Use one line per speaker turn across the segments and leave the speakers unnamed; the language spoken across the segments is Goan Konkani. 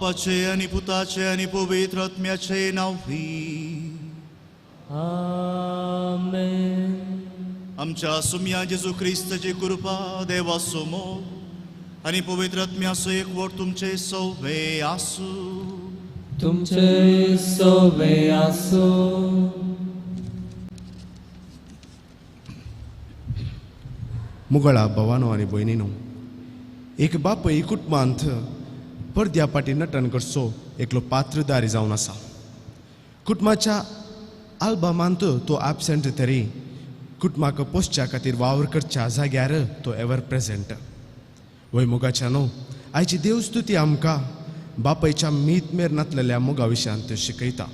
बापाचे आनी पुताचे आनी पवित्र आत्म्याचे नांवी
आमेन.
आमच्या सुम्या जेजू क्रिस्ताची कृपा, देवाचो मोग आनी पवित्र आत्म्याचो एकवट तुमचे सवे आसूं.
तुमचे सवे आसूं.
मुगळा भवानो आनी भयणीनो, एक बापय कुटुंबांत पडद्या फाटी नटन करचो एकलो पात्रदारी जावन आसा. कुटुंबाच्या आल्बमांत तो एबसेंट तरी कुटुंबाक पोसच्या खातीर वावर करच्या जाग्यार तो एवर प्रेजेंट. वय मोगाच्या न्हू, आयची देवस्तुती आमकां बापायच्या मीत मेर नातलेल्या मोगा विशयांत शिकयता.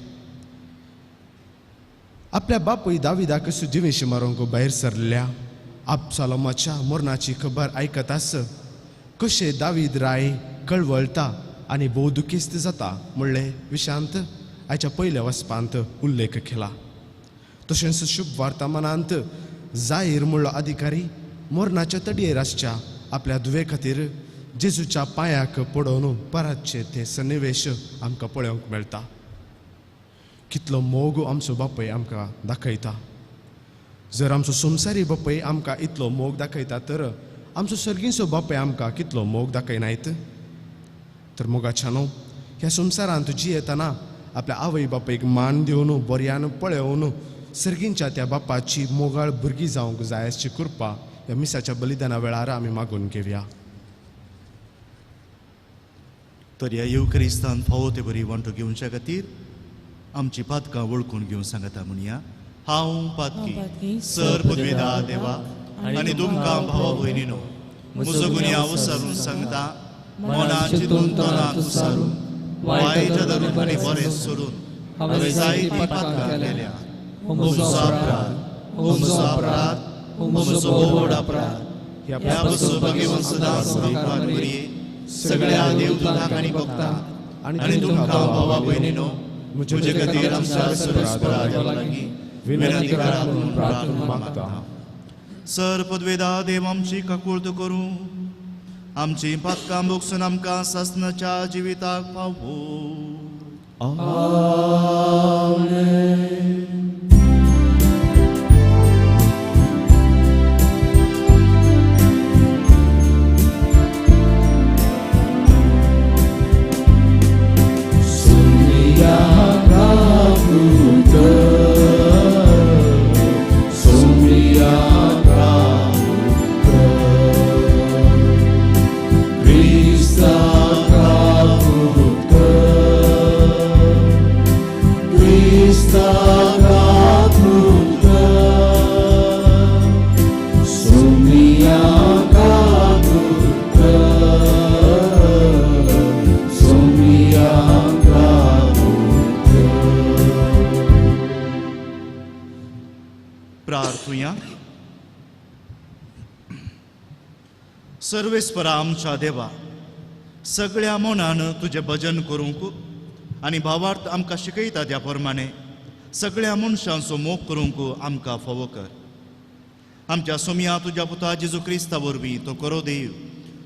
आपल्या बापूय दाविदाक जिवेशी मारूंक भायर सरल्या अबसालोमाच्या मरणाची खबर आयकतास कशें दावीद राय कळवळटा आनी भोव दुखेस्त जाता म्हणलें विशांत आयच्या पयल्या वचपांत उल्लेख केला. तशेंच शुभ वर्तमानांत जाहीर म्हणलो अधिकारी मरणाच्या तडयेर आसच्या आपल्या धुवे खातीर जेजूच्या पांयाक पडोवन परतचे ते सन्निवेश आमकां पळोवंक मेळटा. कितलो मोग आमचो बापूय आमकां दाखयता. जर आमचो संवसारी बापूय आमकां इतलो मोग दाखयता तर आमचो सर्गीचो बापूय आमकां कितलो मोग दाखयनायत. तर मोगाच्या न्हू, ह्या संवसारांत जियेतना आपल्या आवय बापायक मान दिवन बऱ्यान पळोवन सर्गींच्या त्या बापाची मोगाळ भुरगीं जावंक जाय अशी कृपा ह्या मिसाच्या बलिदाना वेळार आमी मागून घेवया.
तर ह्या येवक्रिस्तान फावो ते बरी वांटो घेवच्या खातीर आमची पातकां वळखून घेवन सांगता म्हणया. हांव पातकी सर पदवेदा देवा आनी तुमकां भावा भयणीनो म्हजो गुन्यांव विसरून सांगता, मनान चिंतून तनान उसारून वायट धरून आनी बरें सोडून हांवें जायतीं पातकां केल्या. म्हजो अपराध, म्हजो अपराध, म्हजो व्हड अपराध. ह्या पासून भगवंत सदां सामकार करये सगळ्या देवदूतांक आनी भक्तांक आनी तुमकां भावा भयणीनो म्हजे खातीर आमच्या सर्वेस्परा देवा लागीं विनंती करात म्हणून प्रार्थना मागता. सर पदवेदा देव आमची काकूळत करूं, आमची पातकां भोगसून आमकां सासणाच्या जिविताक पावो.
आमेन.
सर्वेस्परा आमच्या देवा, सगळ्या मनान तुजें भजन करूंक आनी भावार्थ आमकां शिकयता त्या प्रमाणे सगळ्या मनशांचो मोग करूंक आमकां फावो कर. आमच्या सोमया तुज्या पुता जेजू क्रिस्ता वरवीं तो करो देव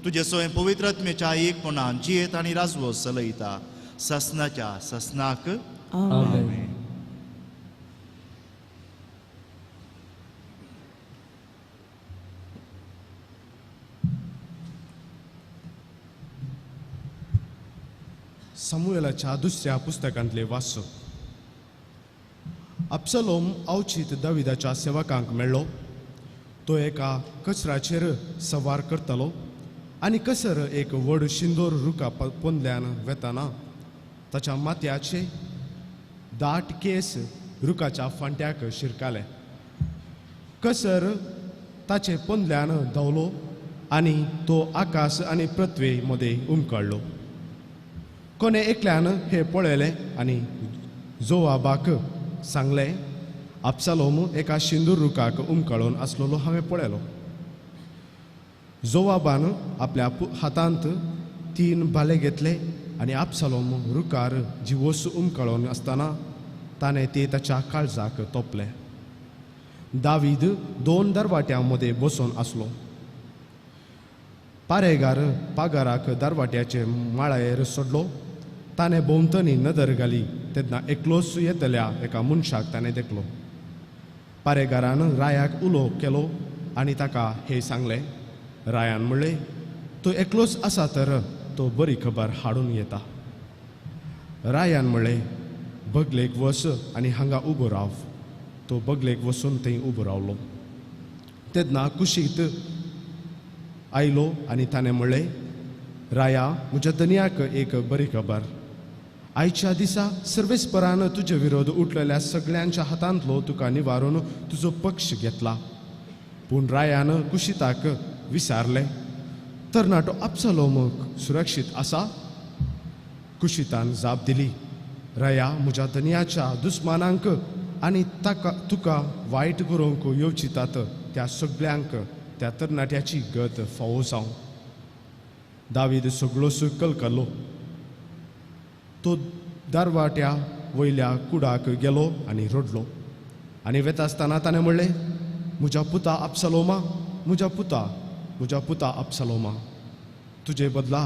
तुजे स्वयं पवित्र आत्म्याच्या एकपणान जियेत आनी राजवो चलयता सासणाच्या सासणाक.
आमेन.
सामुएलाच्या दुसऱ्या पुस्तकांतले वाचप. अबसलोम अवचीत दाविदाच्या सेवकांक मेळ्ळो. तो एका कचराचेर सवार करतालो आनी कसर एक व्हड शिंदोर रुखा पोंदल्यान वेताना ताच्या माथ्याचे दाट केस रुखाच्या फांट्याक शिरकाले. कसर ताचे पोंदल्यान धांवलो आनी तो आकाश आनी पृथ्वी मदें उमकळ्ळो. कोणे एकल्यान हें पळयलें आनी जोआबाक सांगलें, अबसालोम एका शिंदूर रुखाक उमकळून आसलेलो हांवें पळयलो. जोआबान आपल्या हातांत 3 भाले घेतले आनी अबसालोम रुखार जिवोस उमकळून आसतना ताणें ते ताच्या काळजाक तोपले. दावीद 2 दरवाट्यां मदें बसून आसलो. पारेगार पागाराक दरवाट्याचे माळायेर सोडलो ताणें भोंवतणी नदर घाली तेन्ना एकलोच येतल्या एका मनशाक ताणें देखलो. पारेगारान रायाक उलो केलो आनी ताका हें सांगलें. रायान म्हणलें, तो एकलोच आसा तर तो बरी खबर हाडून येता. रायान म्हणलें, बगलेक वस आनी हांगा उबो राव. तो बगलेक वसून थंय उबो रावलो. तेन्ना कुशीत आयलो आनी ताणें म्हणलें, राया, म्हज्या धनयाक एक बरी खबर. आयच्या दिसा सर्वेस्परान तुजे विरोध उठलेल्या सगळ्यांच्या हातांतलो तुका निवारून तुजो पक्ष घेतला. पूण रायान कुशीताक विचारलें, तरणाटो अब्सालोम सुरक्षीत आसा? कुशीतान जाप दिली, राया, म्हज्या धनयाच्या दुस्मानांक आनी ताका तुका वायट करूंक येवचितात त्या सगळ्यांक त्या तरणाट्याची गत फावो जावं. दावीद सगळोस कलकलो. तो दारवाट्या वयल्या कुडाक गेलो आनी रडलो. आनी वेता आसतना ताणें म्हणलें, म्हज्या पुता अब्सालोमा, म्हज्या पुता, म्हज्या पुता अब्सालोमा, तुजे बदला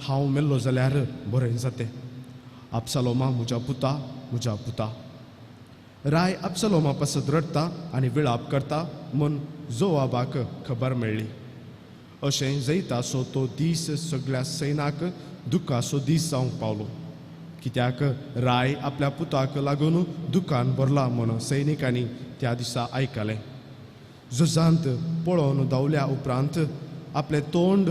हांव मेल्लो जाल्यार बरें जातें. अब्सालोमा, म्हज्या पुता, म्हज्या पुता. राय अब्सालोमा पासत रडटा आनी विळाप करता म्हूण जोआबाक खबर मेळ्ळी. अशें जैताचो तो दीस सगळ्या सैनाक दुख्खाचो दीस जावंक पावलो, कित्याक राय आपल्या पुताक लागून दुकान भरला म्हूण सैनिकांनी त्या दिसा आयकलें. झुजांत पळोवन धांवल्या उपरांत आपलें तोंड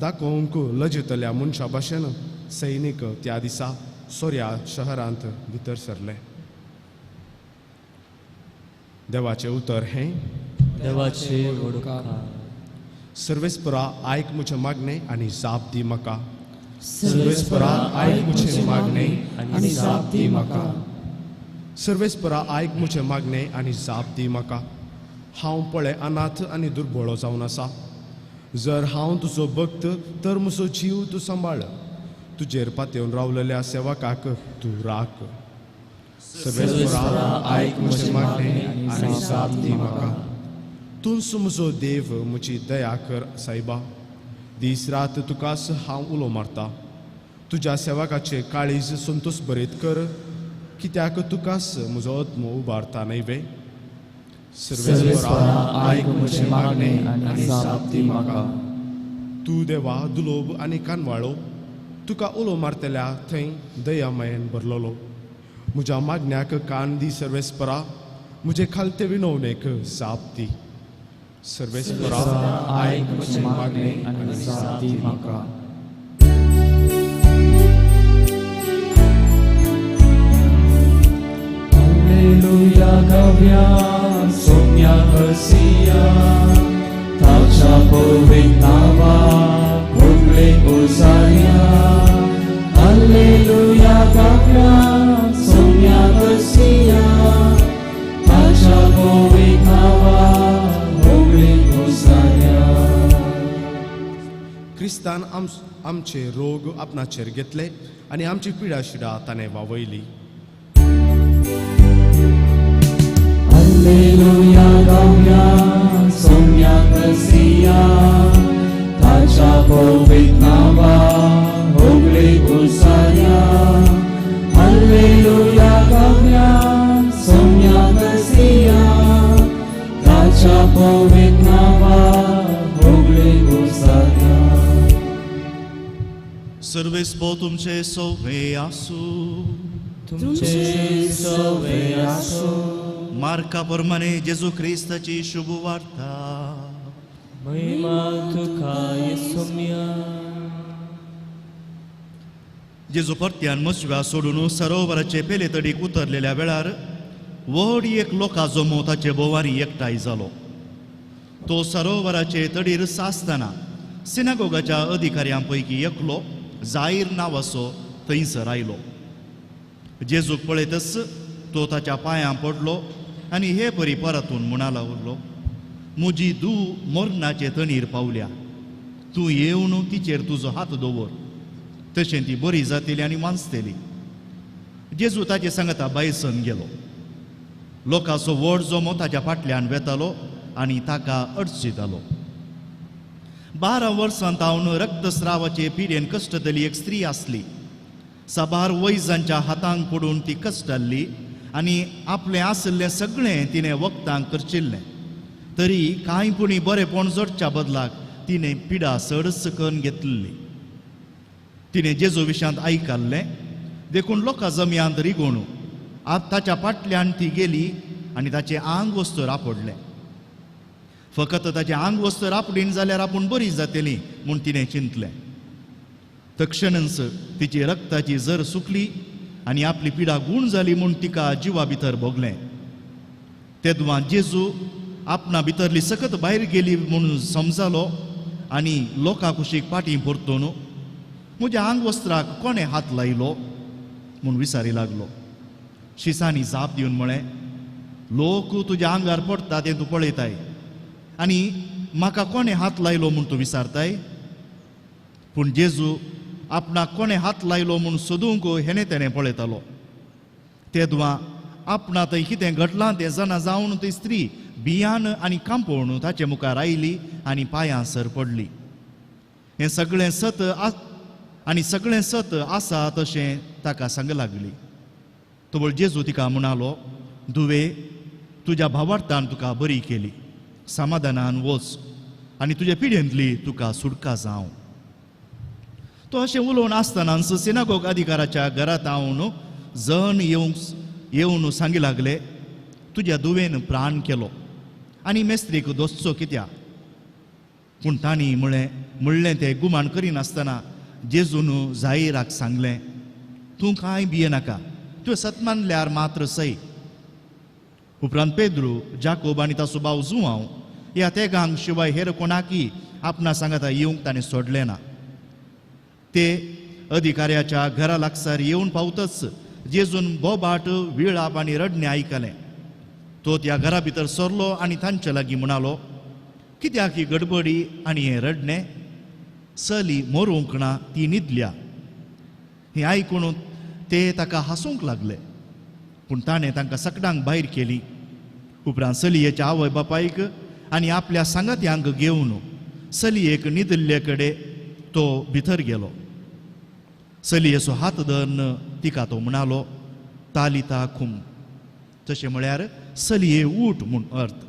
दाखोवंक लजतल्या मनशा भाशेन सैनीक त्या दिसा सोऱ्या शहरांत भितर सरले. देवाचें उतर हें.
देवाचे उपकार.
सर्वेस्परा, आयक म्हजें मागणें आनी जाप दी म्हाका. सर्वेस्परा, आयक म्हजें मागणें आनी जाप दी म्हाका. सर्वेस्परा, आयक म्हजें मागणें आनी जाप दी म्हाका. हांव पळय अनाथ आनी दुर्बळो जावन आसा. जर हांव तुजो भक्त तर म्हजो जीव तूं सांबाळ. तुजेर पातयेवन रावलेल्या सेवकाक तूं राख. सर्वेस्परा, आयक म्हजें मागणें आनी जाप दी म्हाका. तूंच म्हजो देव, म्हजी दया कर सायबा. दीस रात तुकाच हांव उलो मारता. तुज्या सेवकाचें काळीज संतोश बरीत कर, कित्याक तुकाच म्हजो आत्मो उबारता न्हय वे.
सर्वेस्परा, आयक म्हजें मागणें आनी जाप दी म्हाका.
तूं देवा दुलोब आनी कानवाळो, तुका उलो मारतल्या थंय दयामयेन भरलेलो. म्हज्या मागण्याक कान दी सर्वेस्परा, म्हजे खालते विनवणेक जाप दी. सर्वेस्परा, आयक म्हजें मागणें आनी जाप दी म्हाका.
हालेलुया गावया सोम्या हसिया, ताच्या पवित्र नांवाक होगळे उजाया. हालेलुया गावया सोम्या हसिया, ताच्या पवित्र नांवाक होगळे उजाया.
क्रिस्तान आमचे रोग आपणाचेर घेतले आनी आमची पिडा शिडा ताणें वावयली.
हालेलुया गावया सोम्या हसिया, ताच्या पवित्र नांवाक होगळे उजाया. हालेलुया गावया सोम्या हसिया, ताच्या पवित्र नांवाक होगळे उजाया.
सर्वेस्पो तुमचे सोवे आसूं.
तुमचे सोवे आसूं.
मार्का प्रमाणे जेजू क्रिस्ताची शुभ वार्ता.
महिमा तुका येसुम्या.
जेजू परत्यान मसव्या सोडून सरोवराचे पेले तडीक उतरलेल्या वेळार व्हड एक लोकां जमो ताचे भोंवारी एकठांय जालो. तो सरोवराचे तडीर सासतना सिनागोगाच्या अधिकाऱ्यां पैकी एकलो जाहीर नांवाचो थंयसर आयलो. जेजूक पळयतच तो ताच्या पांयां पडलो आनी हे परी परतून म्हणाला उरलो, म्हजी धूव मरणाचे तणीर पावल्या, तूं येवन तिचेर तुजो हात दवर, तशें ती बरी जातली आनी वांचतली. जेजू ताचे सांगता भायसन गेलो. लोकांचो व्हड जमो ताच्या फाटल्यान वेतालो आनी ताका अडचितालो. 12 वर्सां तावन रक्तस्रावाचे पिडेन कश्टतली एक स्त्री आसली. साबार वैजांच्या हातांक पडून ती कश्टाल्ली आनी आपलें आशिल्लें सगळें तिणें वखदांक करचिल्लें. तरी कांय पुणी बरेपण जोडच्या बदलाक तिणें पिडा चडच करून घेतली. तिणें जेजू विशांत आयकल्लें देखून लोकां जमयांत रिगोवन ताच्या फाटल्यान ती गेली आनी ताचें आंग वस्त्र आपडलें. फकत ताचें आंग वस्त्र आपडीन जाल्यार आपूण बरी जातली म्हूण तिणें चिंतलें. तक्षणच तिची रक्ताची जर सुकली आनी आपली पिडा गूण जाली म्हूण तिका जिवा भितर भोगलें. तेदवां जेजू आपणा भितरली सकत भायर गेली म्हूण समजालो आनी लोकां कुशीक फाटीं परतून म्हज्या आंग वस्त्राक कोणें हात लायलो म्हूण विचारी लागलो. शिसांनी जाप दिवन म्हळें, लोक तुज्या आंगार पडटा तें तूं पळयताय आनी म्हाका कोणें हात लायलो म्हूण तूं विचारताय. पूण जेजू आपणाक कोणें हात लायलो म्हूण सोदूंक हेणें तेणें पळयतालो. तेदवां आपणा थंय कितें घडलां तें जाणा जावन ती स्त्री भियान आनी कांपोवन ताचे मुखार आयली आनी पांयां सर पडली. हें सगळें सत आनी सगळें सत आसा तशें ताका सांग लागली. तबळ जेजू तिका म्हणालो, धुवे, तुज्या भावार्थान तुका बरी केली, समाधानान वच आनी तुजे पिडेंतली तुका सुटका जावं. तो अशें उलोवन आसतनाच सिनागोग अधिकाराच्या घरांत हांव जण येवन सांगी लागले, तुज्या दुवेन प्राण केलो आनी मेस्त्रीक दोसचो कित्याक. पूण तांणी म्हणलें तें गुमान करिनासतना जेजून जाहिराक सांगलें, तूं कांय भियेनाका, तुवें सत मानल्यार मात्र सय. उपरांत पेद्रू, जाकोब आनी ताचो भाव जुआंव ह्या तेगांक शिवाय हेर कोणाकी आपणा सांगाता येवंक ताणें सोडलें ना. ते अधिकाऱ्याच्या घरा लागसार येवन पावतच जेजून बोबाट विळाप आनी रडणें आयकलें. तो त्या घरा भितर सरलो आनी तांचे लागीं म्हणालो, कित्याक ही गडबडी आनी हें रडणें? चली मरूंक ना, ती न्हिदल्या. हें आयकून ते ताका हांसूंक लागले. पूण ताणें तांकां सकडांक भायर केली. उपरांत चलयेच्या आवय बापायक आनी आपल्या सांगात्यांक घेवन चलयेक न्हिदिल्ले कडेन तो भितर गेलो. चलयेचो हात धरून तिका तो म्हणालो, तालिता खुम, तशें म्हळ्यार चलये उठ म्हूण अर्थ.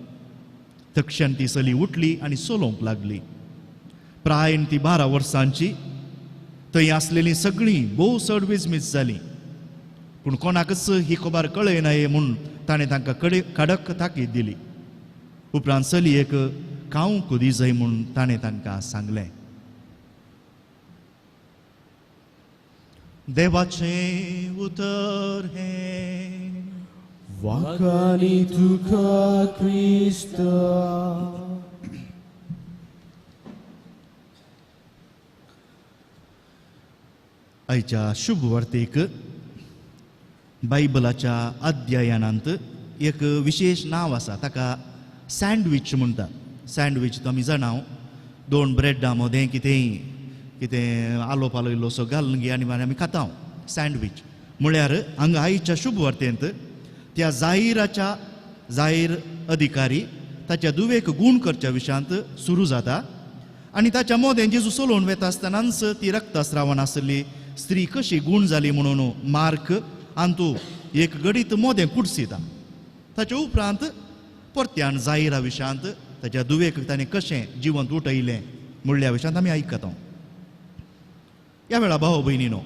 तक्षण ती चली उठली आनी चलोवंक लागली. प्रायेन ती 12 वर्सांची. थंय आसलेलीं सगळीं भोव चड विजमीत जालीं. पूण कोणाकच ही खबर कळयनाये म्हूण ताणें तांकां कडक ताकीद दिली. उपरांत चलयेक खावंक दिजय म्हूण ताणें तांकां सांगलें. देवाचें उतर हें.
वाखाणी तुका क्रिस्ता.
आयच्या शुभ वार्तेक बायबलाच्या अध्ययनांत एक विशेष नांव आसा, ताका सँडवीच म्हणटा. सँडवीच तो आमी जाणां, 2 ब्रेडा मदें कितेंय कितें आलो पालो इल्लोसो घालून घे आनी मागीर आमी खाता सँडवीच. म्हळ्यार हांगा आयच्या शुभ वार्तेंत त्या जाहिराच्या जाहीर अधिकारी ताच्या दुवेक गूण करच्या विशयांत सुरू जाता आनी ताच्या मोदें जेजू चलोवन वेता आसतनाच ती रक्तस्रावान आसली स्त्री कशी गूण जाली म्हणून मार्क आनी एक गडीत मोदें कुडसिता. ताच्या उपरांत परत्यान जाहिरा विशयांत ताच्या दुवेक ताणें कशें जिवंत उठयलें म्हणल्या विशयांत आमी आयकता. ह्या वेळा भाव भयणीनो,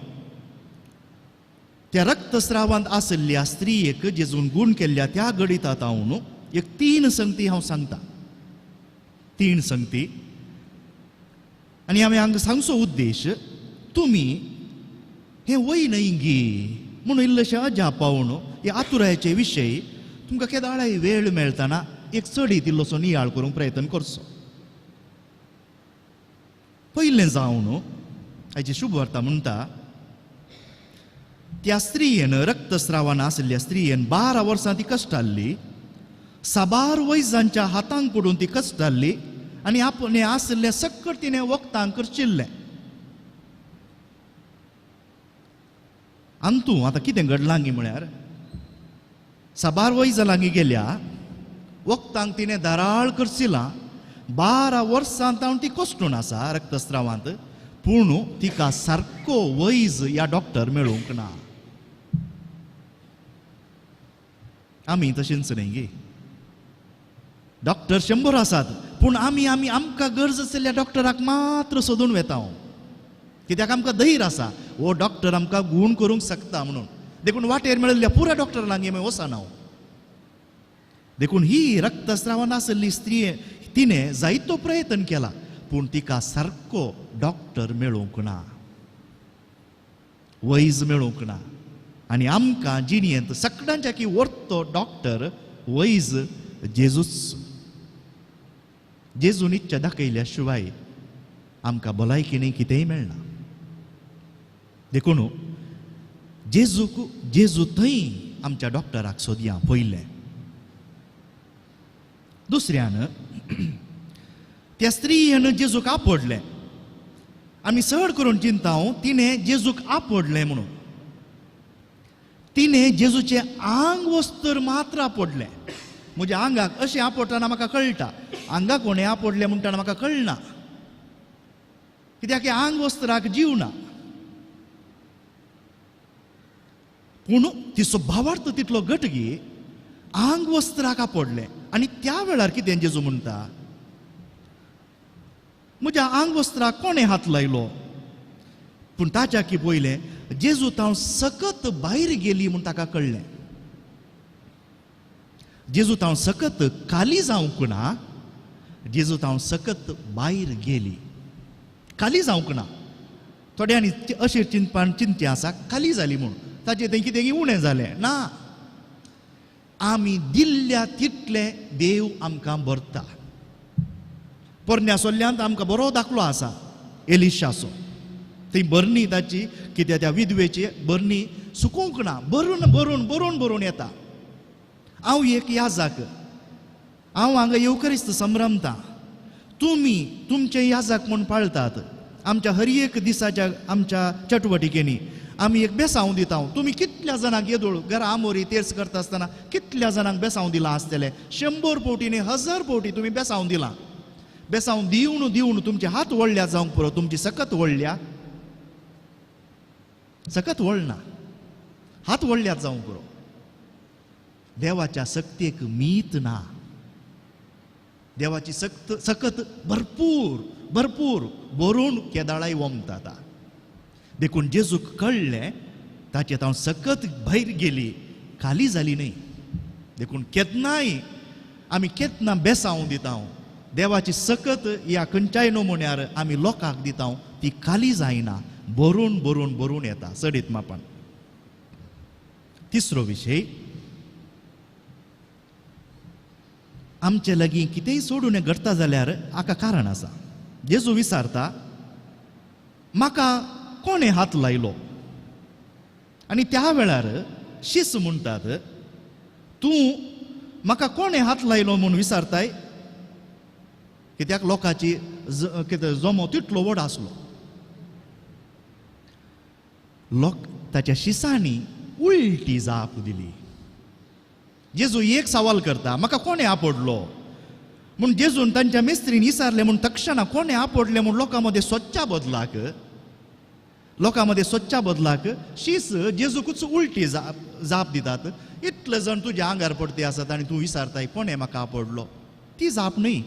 त्या रक्तस्रावांत आशिल्ल्या स्त्रियेक जेजून गूण केल्ल्या त्या गणितात हांव एक 3 संगती हांव सांगता. 3 संगती. आनी हांवें हांगा सांगचो उद्देश, तुमी हें वय न्हय गी म्हणून इल्लेशें अजाप पावून हे आतुरायेचे विशय तुमकां केदाळाय वेळ मेळटना एक चडीत इल्लोसो नियाळ करूंक प्रयत्न करचो. पयलें जावन आयची शुभ वार्ता म्हणटा, त्या स्त्रियेन रक्तस्रावान आशिल्ल्या स्त्रियेन 12 वर्सां ती कश्टाल्ली, साबार वैजांच्या हातांक पडून ती कश्टाल्ली आनी आपणें आशिल्लें सक्कट तिणें वखदांक करचिल्लें. आनी तूं आतां कितें घडलां गी म्हळ्यार साबार वैजां लागीं गेल्या, वखदांक तिणें धाराळ करचिलां, 12 वर्सां तावन ती कश्टून आसा रक्तस्रावांत. पूण तिका सारको वैज या डॉक्टर मेळूंक ना. आमी तशेंच न्ही गे, डॉक्टर 100 आसात पूण आमी आमी आमकां गरज आशिल्ल्या डॉक्टराक मात्र सोदून वेता. कित्याक आमकां धैर्य आसा हो डॉक्टर आमकां गूण करूंक शकता म्हणून. देखून वाटेर मेळिल्ल्या पुरा डॉक्टर लागीं आमी वचना. देखून ही रक्तस्रावान आशिल्ली स्त्री तिणें जायतो प्रयत्न केला पूण तिका सारको डॉक्टर मेळूंक ना, वैज मेळूंक ना. आनी आमकां जिणेंत सगळ्यांच्या की व्हरतो डॉक्टर वैज जेजूच. जेजून इच्छा दाखयल्या शिवाय आमकां भलायकी कितेंय मेळना. देखून जेजूक जेजू थंय आमच्या डॉक्टराक सोदया पयलें. दुसऱ्यान त्या स्त्रियेन जेजूक आपडलें. आमी चड करून चिंता तिणें जेजूक आपडलें म्हणून. तिणें जेजूचें आंग वस्त्र मात्र आपडलें. म्हज्या आंगाक अशें आपडटना म्हाका कळटा, आंगाक कोणें आपडलें म्हणटना म्हाका कळना, कित्याक आंग वस्त्राक जीव ना. पूण तिचो भावार्थ तितलो घटगी आंग वस्त्राक आपडलें. आनी त्या वेळार कितें जेजू म्हणटा, म्हज्या आंग वस्त्राक कोणें हात लायलो? पूण ताच्या की पयलें जेजू तांव सकत भायर गेली म्हूण ताका कळ्ळें. जेजू तांव सकत खाली जावंक ना, जेजू तांव सकत भायर गेली, खाली जावंक ना. थोड्यांनी अशें चिंतपान चिंतें आसा खाली जाली म्हूण ताचें तें कितें उणें जालें ना. आमी दिल्ल्या तितलें देव आमकां भरता. पोरण्या सोल्ल्यांत आमकां बरो दाखलो आसा एलिशाचो. ती बरणी ताची कित्याक त्या विधवेची बरणी सुकूंक ना, भरून भरून भरून भरून येता. हांव एक याजाक, हांव हांगा येवकरिस्त संभ्रमता, तुमी तुमचे याजाक म्हूण पाळतात. आमच्या हर एक दिसाच्या आमच्या चटवटिकेनी आमी एक बेसांव दिता. तुमी कितल्या जाणांक येदोळ घरा आमोरी तेर्स करता आसतना कितल्या जाणांक बेसांव दिलां आसतलें? 100 फावटी न्ही 1000 फावटी तुमी बेसांव दिलां. बेसांव दिवन दिवन तुमचे हात वळ्ळ्या जावंक पुरो, तुमची सकत वळ्ळ्या, सकत वळना, हात वळ्ळ्यात जावंक पुरो. देवाच्या सक्तेक मीत ना. देवाची सक्त सकत भरपूर भरपूर भरून केदाळाय वमता. देखून जेजूक कळ्ळें ताचें हांव सकत भायर गेली, खाली जाली न्ही. देखून केन्नाय आमी केन्ना बेसांव दिता, देवाची सकत ह्या खंयच्याय नमुन्यार आमी लोकांक दिता ती खाली जायना, भरून भरून भरून येता चडीत मापान. तिसरो विशय, आमचे लागीं कितेंय सोडून घडटा जाल्यार हाका कारण आसा. जेजू विचारता म्हाका कोणें हात लायलो? आनी त्या वेळार शीस म्हणटात तूं म्हाका कोणें हात लायलो म्हूण विचारताय? कित्याक लोकांची कितें जमो तितलो व्हड आसलो. लोक ताच्या शिसांनी उलटी जाप दिली. जेजू एक सवाल करता म्हाका कोणें आपडलो म्हूण. जेजून तांच्या मिस्त्रीन विचारलें म्हूण तक्षणा कोणें आपडलें म्हूण लोकां मदें सोदच्या बदलाक, लोकां मदें सोदच्या बदलाक शीस जेजूकूच उलटी जाप दितात. इतले जाण तुज्या आंगार पडते आसात आनी तूं विचारताय कोणें म्हाका आपडलो? ती जाप न्ही.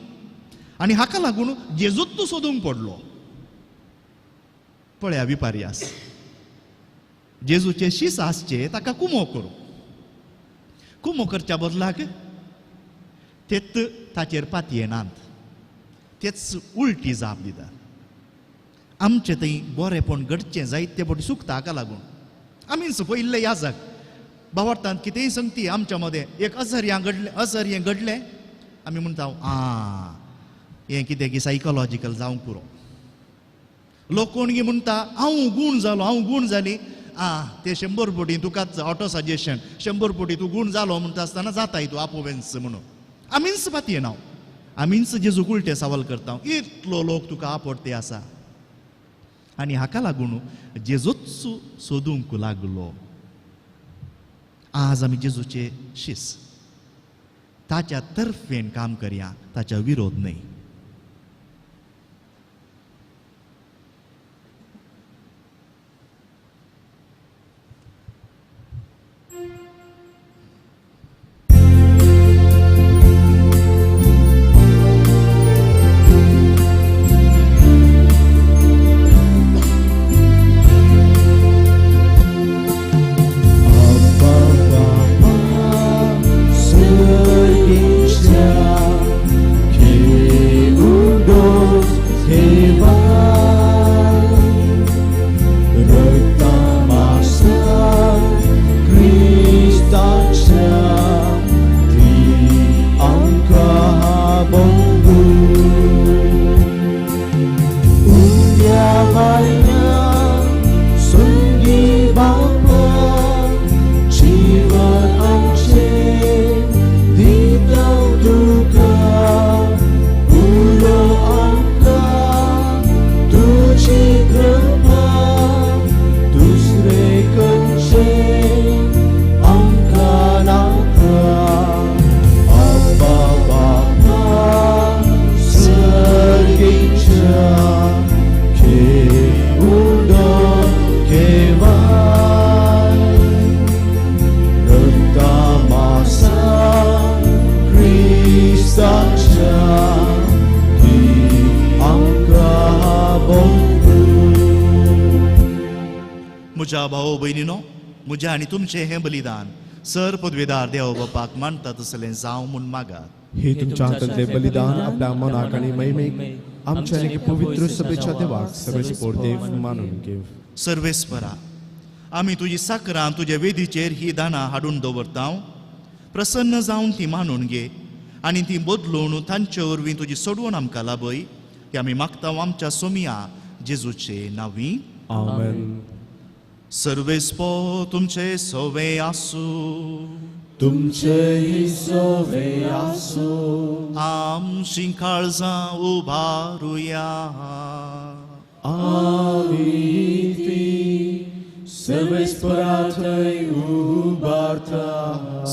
आनी हाका लागून जेजूच तूं सोदूंक पडलो. पळया विपार्यास, जेजूचे शीस आसचे ताका कुमो करूं, कुमो करच्या बदलाक तेच ताचेर पातयेनात, तेच उलटी जाप दितात. आमचें थंय बरेंपण घडचें जायते फावटी चुकता. हाका लागून आमीच पयिल्ले याजक भावार्थान कितेंय संगती आमच्या मदें एक असर्या घडलें, असर्यें घडलें आमी म्हणटा आं हें कितें की सायकोलॉजिकल जावंक पुरो. लोक कोण गी म्हणटा हांव गूण जालो, हांव गूण जाली, आं ते 100 फावटी तुकाच ऑटो सजेशन, 100 फावटी तूं गूण जालो म्हणटा आसतना जाताय तूं आपोवेंस म्हणून. आमीच पातयेना, आमीच जेजूक उलटे सवाल करता, इतलो लोक तुका आपडते आसा. आनी हाका लागून जेजूच सोदूंक लागलो. आज आमी जेजूचे शीस ताच्या तर्फेन काम करया, ताच्या विरोध न्हय. म्हज्या भाव भयणीनो, म्हज्या आनी तुमचें हें बलिदान सर पदवेदार देव बापाक मानता तसलें जावं म्हूण मागात.
हे तुमच्या हातांतलें बलिदान आपल्या मनाक आनी महिमेक आमच्या आनी पवित्र सभेच्या देवाक सर्वेस्पोर देव मानून घेव.
सर्वेस्परा, आमी तुजी साकरां तुज्या वेदीचेर ही दानां हाडून दवरता, प्रसन्न जावन ती मानून घे आनी ती बदलून तांचे वरवीं तुजी सोडवण आमकां लाभय. हे आमी मागता आमच्या सोमिया जेजूचे नांवी.
आमेन.
सर्वेस्पो तुमचे सवे आसूं.
तुमचेही सवे आसूं.
आमची काळजां उबारुया.
आमी ती सर्वेस्परा थंय उबारता.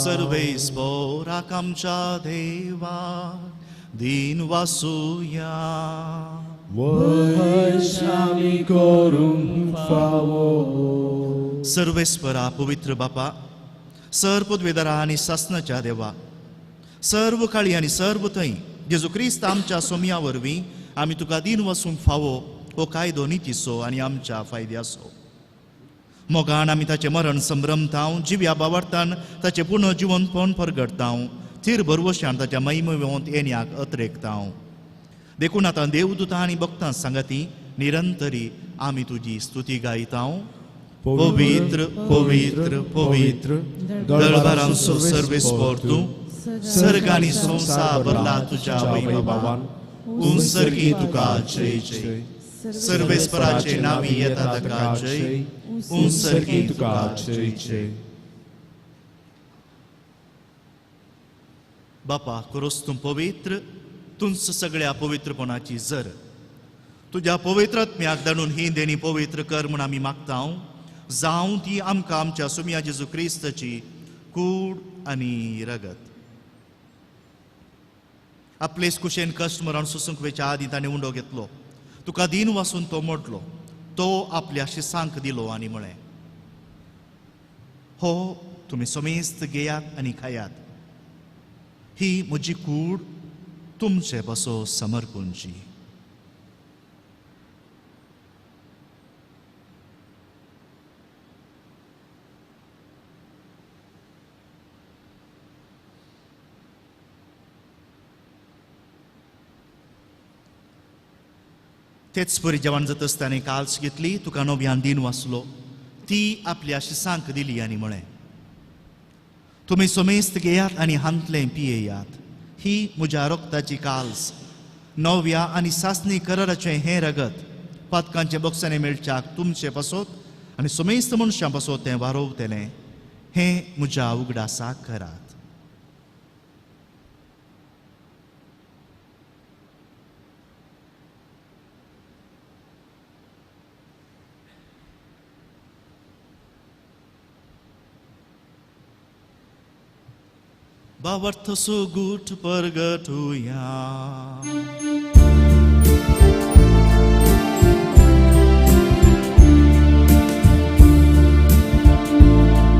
सर्वेस्पोराक आमच्या देवा दीन वासुया.
वैशामी करूंक फावो.
सर्वेस्परा पवित्र बापा, सर्व पदवेदारा आनी सासनाच्या देवा, सर्व काळी आनी सर्व थंय जेजू क्रिस्त आमच्या सोमया वरवीं आमी तुका दीन वसूंक फावो हो कायदो नितीचो आनी आमच्या फायद्याचो. मोगान आमी ताचें मरण संभ्रमताव, जिव्या बावार्थान ताचें पुनः जिवनपण परगडताव, थीर भरवशान ताच्या महिमवंत येण्याक अत्रेकताव. देखून आतां देवदूतां आनी भक्तां सांगाती निरंतरी आमी तुजी स्तुती गायताव. पवित्र पवित्र पवित्र दळबारांचो सर्वेस्पोर तूं, सर्ग आनी संवसार भरला तुज्या वैभवान. उंसर्गी तुका जय जय. सर्वेस्पराचे नावी येता ताका जय. उंसर्गी तुका जय जय. बापा, करोस तूं पवित्र, तुंच सगळ्या पवित्रपणाची जर. तुज्या पवित्र आत्म्याक धाडून ही देणी पवित्र कर म्हूण आमी मागता. जावं ती आमकां आमच्या सुमया जेजू क्रिस्ताची कूड आनी रगत. आपलेच कुशेन कश्ट मरण सोसूंक वेच्या आदीं ताणें उंडो घेतलो, तुका दीन वासून तो मोडलो, तो आपल्या शिसांक दिलो आनी म्हळें, हो तुमी समेस्त घेयात आनी खायात, ही म्हजी कूड तुमचे बसो समर्पूंची. तेच परी जेवण जाता आसतना काल्स घेतली, तुका नव्यान दीन वाचलो, ती आपल्या शिसांक दिली आनी म्हळें, तुमी समेस्त घेयात आनी हांतलें पियेयात, ही म्हज्या रक्ताची काल्स, नव्या आनी सासणी कराराचें हें रगत पातकांचें बक्षांनी मेळच्याक तुमचे पासत आनी समेस्त मनशां पासत तें वारोवतलें. हें म्हज्या उगडासाक करात. बावर्थ सुगूट परगटुया.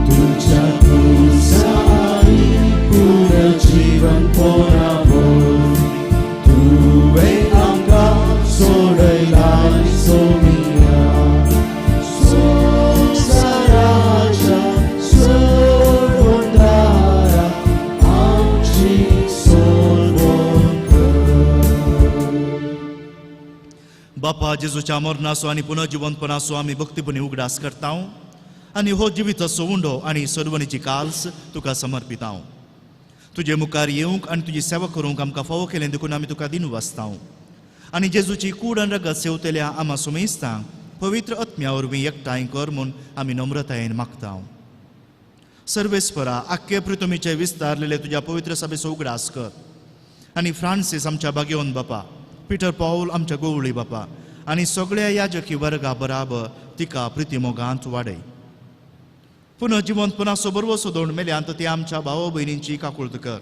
तुझ्या क्रुसारी पुनर्जीवन पोरावो, तुवें आमकां सोडयला सोमिया. संवसाराच्या सोडवणदारा आमची सोडवण कर.
बापा, जेजूच्या मरणाचो आनी पुनर्जिवंतपणाचो आमी भक्तीपणी उगडास करता आनी हो जिविताचो उंडो आनी सोडवणीची काल्स तुका समर्पिता. तुजे मुखार येवंक आनी तुजी सेवा करूंक आमकां फावो केलें देखून आमी तुका दिनू वाचता. आनी जेजूची कूड आनी रगत सेवतल्या आमा सुमेस्तांक पवित्र आत्म्या वरवीं एकठांय कर म्हूण आमी नम्रतायेन मागता. सर्वेस्परा, आख्खे पृथ्वीचे विस्तारलेले तुज्या पवित्र सभेचो उगडास कर आनी फ्रांसीस आमच्या बागेवन बापा, पिटर पावल आमच्या गोवळी बापा आनी सगळ्या याजकी वर्गा बराबर तिका प्रितीमोगांत वाडय. पुनः जिवंतपणाचो बरवसो दोन मेल्यांत ती आमच्या भाव भयणींची काकुळत कर.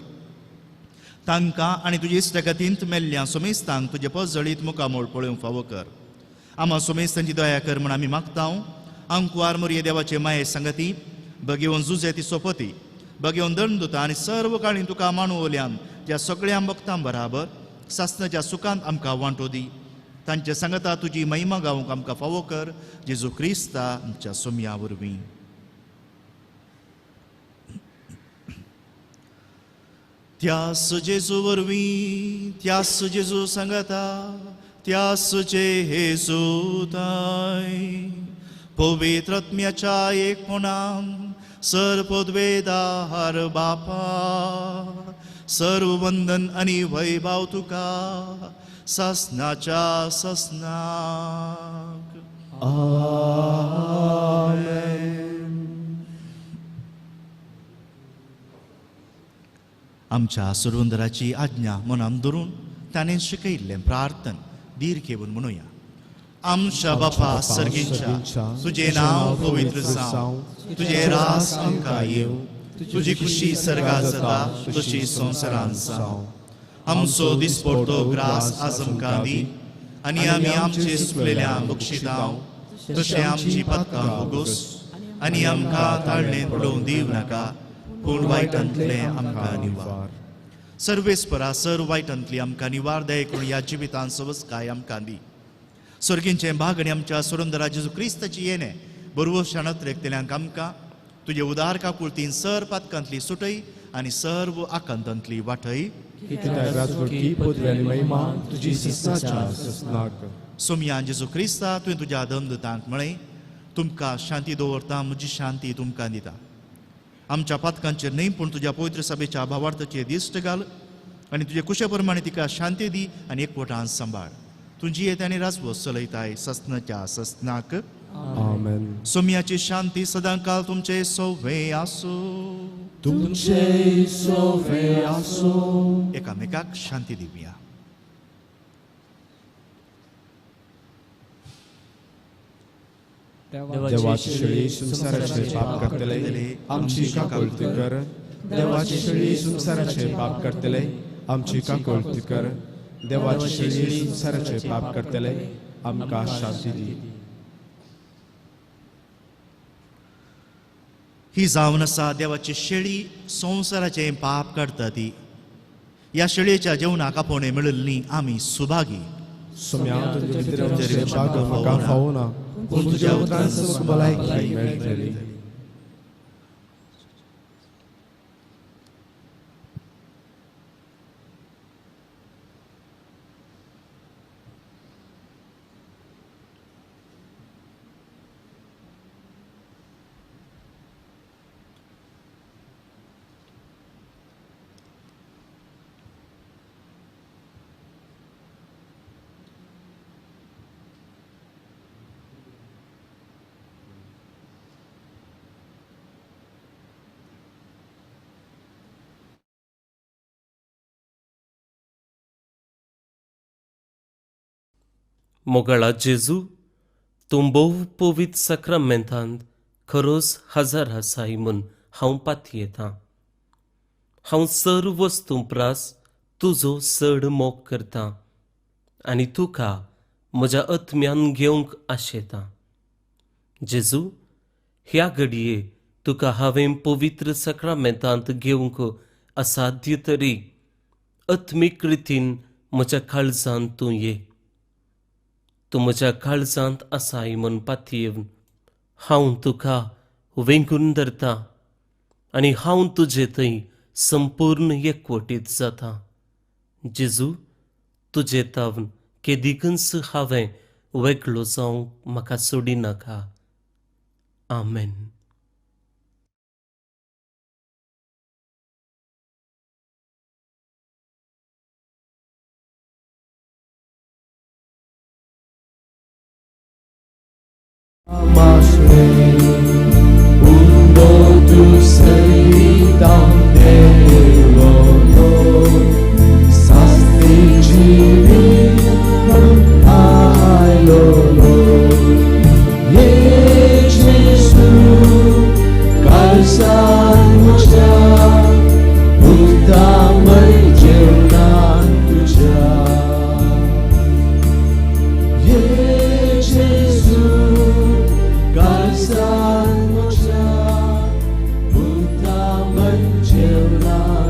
तांकां आनी तुजे इश्टागतींत मेल्ल्या सोमेस्तांक तुजे पजळीत मुखामोळ पळोवंक फावो कर. आमा सोमेस्तांची दया कर म्हूण आमी मागता. आंकुवार मोरये देवाचे माये सांगती बगेवन जुजे ती सोपती बगेवन दंड दुता आनी सर्व काळी तुका मानवल्यान ज्या सगळ्या भक्तां बराबर सासनाच्या सुखांत आमकां वांटो दी. तांचे सांगता तुजी महिमा गावंक आमकां फावो कर, जेजू क्रिस्ता आमच्या सोमया वरवीं. त्यास जेजू वरवीं, त्यास जेजू सांगता, त्यास जेजू ताय पवित्र आत्म्याच्या एकपणान सर पदवेदार बापा सर्व वंदन आनी वैभव तुका ससनाच्या ससनाक.
आमेन.
आमच्या सुरवंदराची आज्ञा मनान धरून ताणें शिकयल्लें प्रार्थन धीर घेवन म्हणुया. आमच्या बापा सर्गींच्या, तुजें नांव पवित्र जावं, तुजें रास आमकां येवं, तुजी खुशी सर्गात जाता तशी संवसारांत जावं. आमचो दिसपडतो ग्रास आज आमकां दी आनी आमी आमचे सुकलेल्या बक्षितांव तशें आमची पातकां भोगोस आनी आमकां ताळणें पडोवन दिवं नाका, पूण वायटांतलें आमकां निवार. सर्वेस्परा सर वायटांतली आमकां निवार दय करून ह्या जिवितांत सवसकाय आमकां दी. सर्गींचें भाग आनी आमच्या सुरंदरा जेजू क्रिस्ताची येणें बरवो शाणत रेखतल्यांक आमकां तुजे उदार काकुळतीन सर पातकांतली सुटय आनी सर्व आकांतांतली वाटय. सोमया जेजू क्रिस्ता, तुवें तुज्या दमदतांक म्हळें, तुमकां शांती दवरता, म्हजी शांती तुमकां दिता. आमच्या पातकांचेर न्हय पूण तुज्या पवित्र सभेच्या भावार्थाचेर दिश्ट घाल आनी तुजे कुशे प्रमाणे तिका शांती दी आनी एकवटान सांबाळ. तुजी येत आनी राजवस चलयताय ससनाच्या ससनाक.
आमेन.
सोमयाची शांती सदांकाल तुमचे सोवे आसूं,
तुमचे सोवे आसूं.
एकामेकाक शांती दिवया.
देवाची शेळी संवसाराचे पाप करतले आमची काकुळती कर. देवाची शेळी संवसाराचे पाप करतले आमची काकुळती कर. देवाची शेळी संवसाराचे पाप करतले आमकां शांती दी.
ही जावन आसा देवाची शेळी संवसाराचें पाप काडटा ती. ह्या शेळयेच्या जेवणाक आपोवणें मेळिल्ली आमी सुभागी.
सोम्या तुजे भितर भाग म्हाका फावना, पूण तुज्या उतरान भलायकी मेळटली.
मोगाळा जेजू, तूं भोव पवित्र साक्रामेंतांत खरोच हजर आसाय म्हूण हांव पातयेतां. हांव सर्व वस्तूं प्रास तुजो चड मोग करतां आनी तुका म्हज्या आत्म्यान घेवंक आशेतां. जेजू, ह्या घडये तुका हांवें पवित्र साक्रामेंतांत घेवंक असाध्य तरी आत्मीक रितीन म्हज्या काळजांत तूं ये. तूं म्हज्या काळजांत आसाय म्हूण पातयेवन हांव तुका वेंगून धरता आनी हांव तुजे थंय संपूर्ण एकवटीत जाता. जेजू, तुजे तावन केदिकूच हांवें वेगळो जावंक म्हाका सोडिनाका. आमेन.
San Moshe, Buddha Manjela.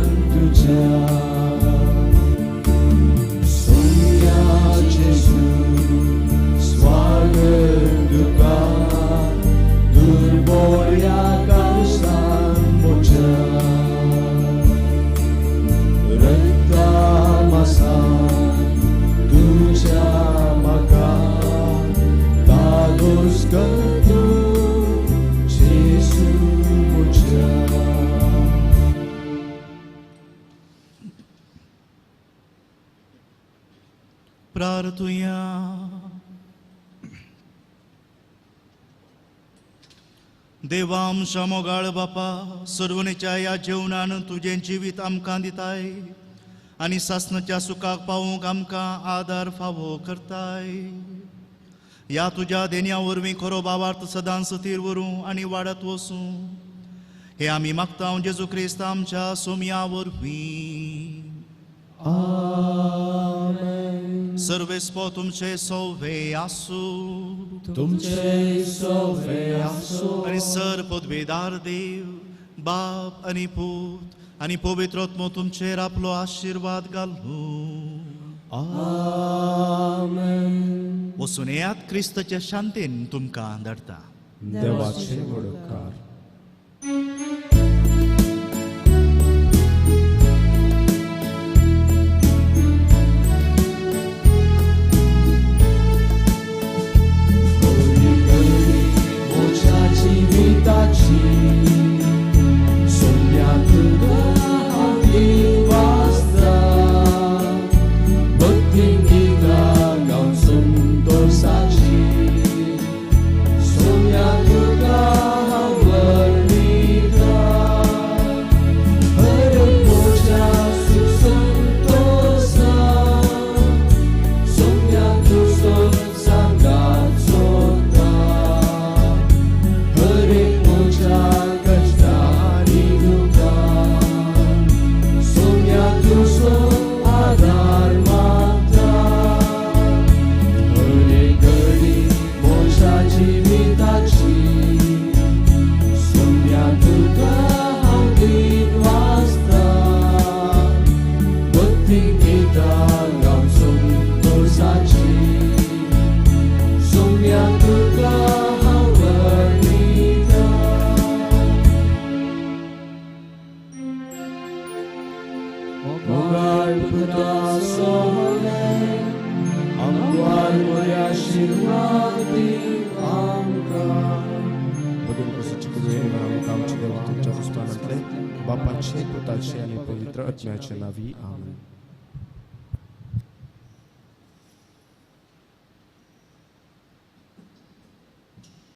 प्रार्थुया. देवा आमच्या मोगाळ बापा, सर्वणेच्या ह्या जेवणान तुजें जिवीत आमकां दिताय आनी सासणाच्या सुखाक पावूंक आमकां आदार फावो करताय. ह्या तुज्या देण्या वरवीं खरो भावार्थ सदांच थीर व्हरूं आनी वाडत वसूं हे आमी मागता जेजू क्रिस्त आमच्या सोमया वरवीं.
आमेन.
सर्वेस्पो तुमचे सोवे आसूं.
तुमचे सोवे आसूं.
आनी सर पदवेदार देव बाप आनी पूत आनी पवित्र आत्मो तुमचेर आपलो आशिर्वाद घालूं.
आमेन.
वचून येयात, क्रिस्ताच्या शांतीन तुमकां धाडटा.
देवाचे वडकार. बापाचे, पुताचे आनी पवित्र आत्म्याचे नांवी. आमेन.